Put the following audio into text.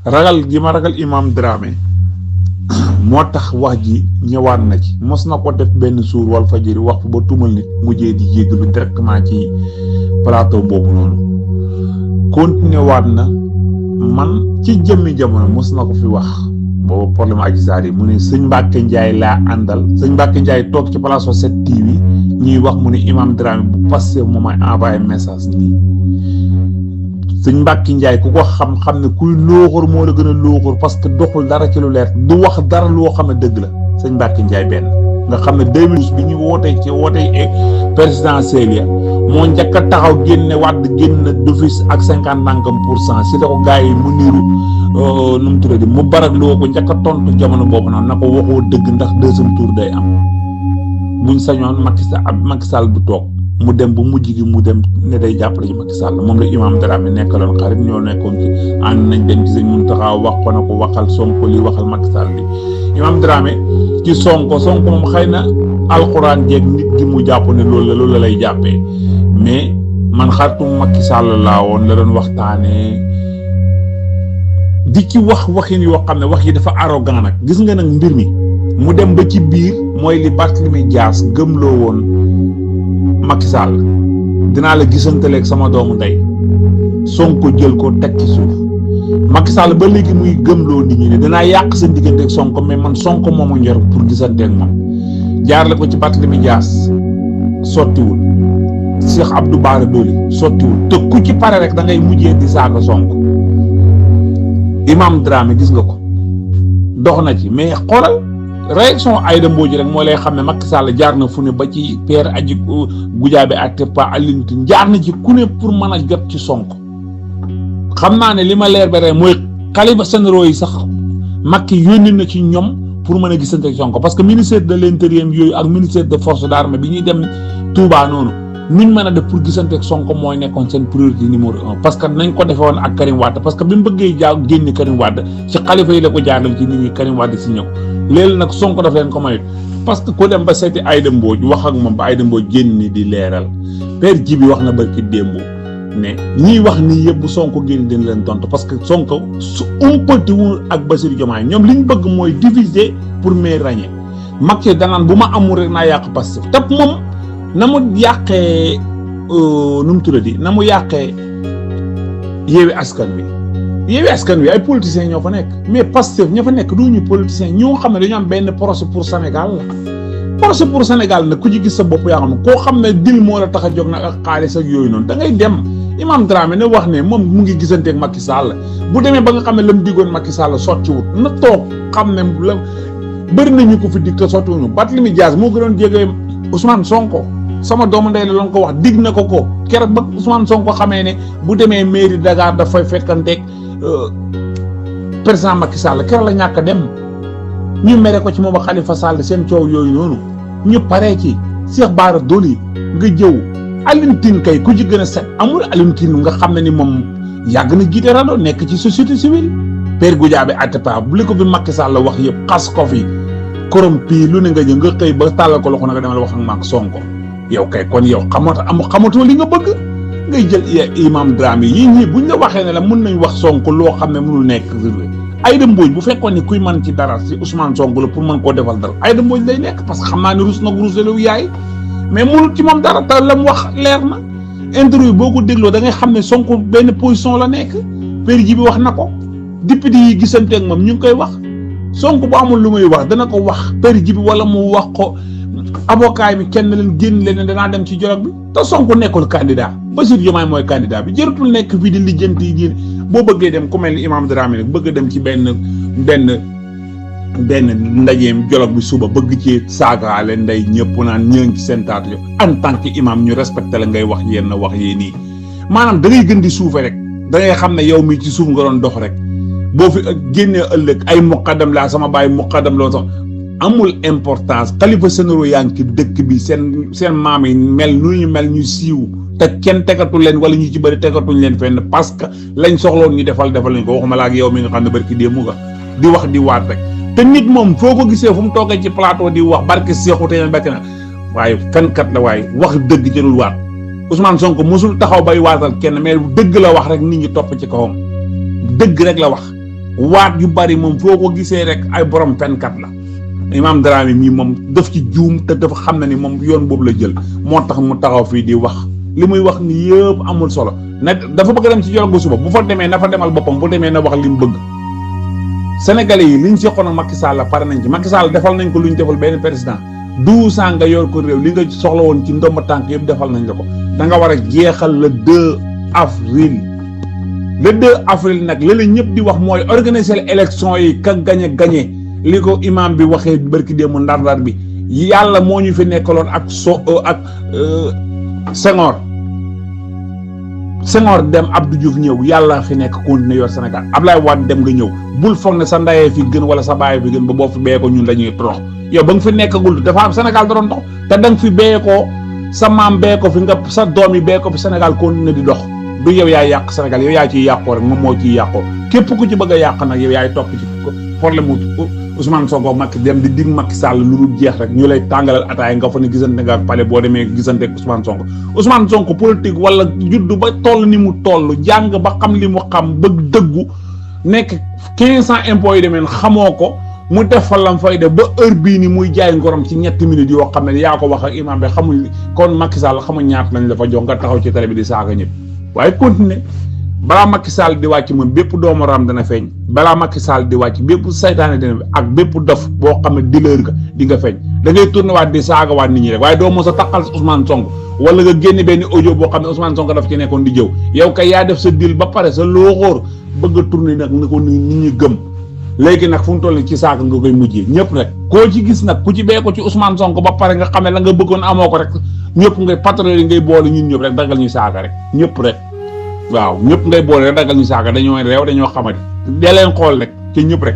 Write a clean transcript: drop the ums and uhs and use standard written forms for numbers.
ragal gi ma ragal Imam Dramé moo tax wax ji ñëwaat na ci mos na ko def benn suur wal fajiri wax ba tumal nit mujjee di jéggalu directement ci plateau boobu noonu continué waat na man ci jëmmi jamono mos na ko fi wax boobu problème Adji Sarr yi mu ne sëñ Mbacke Ndiaye laa àndal sëñ Mbacke Ndiaye toog ci place 7TV ñuy wax mu ne Imam Dramé bu passé mu may envoyé message nii sëñ Mbacke Ndiaye ku ko xam-xam ne kuy looxor moo la gën a looxor parce que doxul dara ci lu leer du wax dara loo xam ne dëgg la sëñ Mbacke Ndiaye benn nga xam ne 2012 bi ñu wootee présidentielle ya moo njëkk a taxaw génne Wade génn d'office ak 50% si da ko gars yi mu niru nu mu tuddati mu barak loo ko njëkk a tontu jamono boobu noonu na ko waxoo dëgg ndax deuxième tour day am buñ sañoon Macky Sall du toog mu dem bu mujj gi mu dem ne day jàppale ci Macky Sall moom la Imam Dramé nekkaloon xarit ñoo nekkoon ci ànd nañ dem ci sëñ Mountakha wax ko na ko waxal Sonko li waxal Macky Sall li Imam Dramé ci Sonko moom xëy na alxuraan jeeg nit gi mu jàpp ne loolu la lay jàppee mais man xaritu Macky Sall laa woon la doon waxtaanee di ci waxin yoo xam ne wax yi dafa arrogant nag gis nga nag mbir mi mu dem ba ci biir mooy li Barthélémy Dias gëmloo woon Macky Sall dinaa la gisantaleeg sama doomu ndey Sonko jël ko teg ci suuf Macky Sall ba léegi muy gëmloo nit ñi ne dinaa yàq seen diggante ak Sonko mais man Sonko moom a njor pour gisanteeg moom jaarale ko ci Barthélémy Dias sottiwul Cheikh Abdou Bara Dolly sottiwul te ku ci pare rek da ngay mujjee di saaga Sonko Imam Dramé gis nga ko dox na ci mais xoolal réaction Aïda Mbodj rek moo lay xam ne Macky Sall jaar na fu ne ba ci Pierre Aji Goudiaby Atepa Alioune Tine jaar na ci ku ne pour mën a jot ci Sonko xam naa ne li ma leer ba rek mooy xalifa généraux yi sax Macky yónni na ci ñoom pour mën a gisante ak Sonko parce que ministère de l'intérieur yooyu ak ministère de force d'armée bi ñuy dem Touba noonu nuñ mën a def pour gisante ak Sonko mooy nekkoon seen priorité numéro 1 parce que nañ ko defee woon ak Karim Wade parce que bi mu bëggee génne Karim Wade ci xalifa yi la ko jaarale ci nit ñi Karim Wade si ñëw léegi nag Sonko daf leen ko mayut parce que ku dem ba seeti Aïda Mbodj wax ak moom ba Aïda Mbodj génn ni di leeral Père Djibi wax na barki démb ne ñiy wax nii yëpp bu Sonko génn dina leen tontu parce que Sonko su umpatiwul ak Bassirou Diomaye ñoom li ñu bëgg mooy diviser pour mieux régner Macky danaan bu ma amul rek naa yàq Pastef te moom na mu yàqee nu mu tuddati na mu yàqee Yewwi Askan Wi ay politiciens ñoo fa nekk mais Pastef ña fa nekk du ñu politiciens ñoo xam ne dañoo am benn projet pour Sénégal la projet pour Sénégal nag ku ci gis sa bopp yaa xam ne koo xam ne dil moo la tax a jóg nag ak xaalis ak yooyu noonu da ngay dem Imam Dramé ne wax ne moom mu ngi gisanteeg Macky Sall bu demee ba nga xam ne la mu diggoon Macky Sall sottiwut na toog xam ne la bëri nañu ko fi dig te sottiwuñu Barthélémy Dias moo gënoon jege Ousmane Sonko sama doomu ndey la doon ko wax dig na ko keroog ba Ousmane Sonko xamee ne bu demee mairie Dakar dafay fekkanteeg président Macky Sall keroog la ñàkk a dem ñu mere ko ci moom ak Khalifa Sall seen coow yooyu noonu ñu paree ci Cheikh Bara Dolly nga jëw Alioune Tine kay ku ci gën a set amul Alioune Tine nga xam ne ni moom yàgg na jiite rado nekk ci société civile Père Goudiaby Atepa bu li ko fi Macky Sall wax yëpp xas ko fi corrompu lu ne nga jël nga xëy ba tàllal ko loxo na nga demal wax ak Macky Sonko yow kay kon yow xamatoo li nga bëgg ngay jël Imam Dramé yi ñii buñ la waxee ne la mën nañ wax Sonko loo xam ne mënul nekk Aïda Mbodj bu fekkoon ni kuy mën ci dara si Ousmane Sonko la pour mën koo defal dara Aïda Mbodj lay nekk parce que xam naa ne rus na rusalewu yaay mais mënul ci moom dara te la mu wax leer na interview boo ko dégloo da ngay xam ne Sonko benn position la nekk Père Djibi wax na ko député yi gisante ak moom ñu ngi koy wax Sonko bu amul lu muy wax dana ko wax Père Djibi wala mu wax ko avocat bi kenn leen génn leen danaa dem ci dialogue bi te Sonko nekkul candidat Bassirou Diomaye mooy candidat bi jëratul nekk fii di lijjanti yi boo bëggee dem ku mel ni Imam Dramé nag bëgg dem ci benn ndajeem dialogue bi suba bëgg ci saagaale nday ñëpp naan ñëng ci seen taatu en tant que imam ñu respecté la ngay wax yenn wax yee nii maanaam da ngay gën di suufe rek da ngay xam ne yow mi ci suuf nga doon dox rek boo fi génnee ëllëg ay muqaddam laa sama baay muqaddam loolu sax amul importance xalifa généraux yaa ngi ci dëkk bi seen maam yi mel nu ñu mel ñu siiw te kenn tegatul leen wala ñu ci bëri tegatuñ leen fenn parce que lañ soxloon ñu defal lañ ko waxuma la ak yow mi nga xam ne barki démb nga di wax di waat rek te nit moom foo ko gisee fu mu toogee ci plateau di wax barke Seexu te bakk na waaye fenkat la waaye wax dëgg jëlul waat Ousmane Sonko mosul taxaw bay waatal kenn mais dëgg la wax rek nit ñi topp ci kawam dëgg rek la wax waat yu bari moom foo ko gisee rek ay borom fenkat la. Imam Dramé mii moom daf ci juum te dafa xam na ni moom yoon boobu la jël moo tax mu taxaw fii di wax li muy wax ni yëpp amul solo na dafa bëgg dem ci dialogue suba bu fa demee na fa demal boppam bu demee na wax li mu bëgg. Sénégalais yi liñ seqoon ak Macky Sall pare nañ ci Macky Sall defal nañ ko lu ñu defal benn président 12 ans nga yor ko réew li nga soxla woon ci ndomba tànk yëpp defal nañ la ko da nga war a jeexal le 2 avril. le 2 avril nag li la ñëpp di wax mooy organiser élection yi ka gañe li ko imam bi waxee barki démb ndar bi yàlla moo ñu fi nekkaloon ak Senghor dem Abdou Diouf ñëw yàlla fi nekk continuer yor Sénégal Ablaye Wade dem nga ñëw bul foog ne sa ndayee fi gën wala sa baay fi gën ba boo fi béyee ko ñun dañuy torox yow ba nga fi nekkagul dafa am Sénégal da doon dox te da nga fi béyee ko sa maam béyee ko fi nga sa doom yi béyee ko fi Sénégal continuer di dox du yow yaay yàq Sénégal yow yaa ciy yàqoo rek moom moo ciy yàqoo képp ku ci bëgg a yàq nag yow yaay topp ci problème mu Ousmane Sonko Macky dem di dig Macky Sall lu dul jeex rek ñu lay tàngalal ataay nga fa ne gisante nga ak pale boo demee gisante ak Ousmane Sonko politique wala juddu ba toll ni mu toll jàng ba xam li mu xam bëgg dëggu nekk 1500 impôts yi demeen xamoo ko mu def fa lam fay def ba heure bii ni muy jaay ngorom ci 7 minutes yoo xam ne yaa ko wax ak imam bi xamuñ kon Macky Sall xamuñ ñaata lañ la fa jox nga taxaw ci télé bi di saaga ñëpp waaye continuer balaa Macky Sall di wàcc moom bépp doomu raam dana feeñ balaa Macky Sall di wàcc bépp saytaane dina ak bépp dof boo xam ne dealer nga di nga feeñ da ngay tourné waat di saaga waat nit ñi rek waaye doo mos a taqal Ousmane Sonko wala nga génne benn audio boo xam ne Ousmane Sonko daf ci nekkoon di jëw yow kay yaa def sa deal ba pare sa looxóor bëgg a tourné nag ni ko nit ñi gëm léegi nag fu mu toll ci saaga nga koy mujjee ñëpp rek koo ci gis nag ku ci bee ko ci Ousmane Sonko ba pare nga xam ne la nga bëggoon amoo ko rek ñëpp ngay patron yi ngay boole ñun ñëpp rek dagal ñu saaga rek ñëpp rek waaw ñëpp ngay boole rek dagal ñu saaga dañoo réew dañoo xamati dee leen xool rek ci ñëpp rek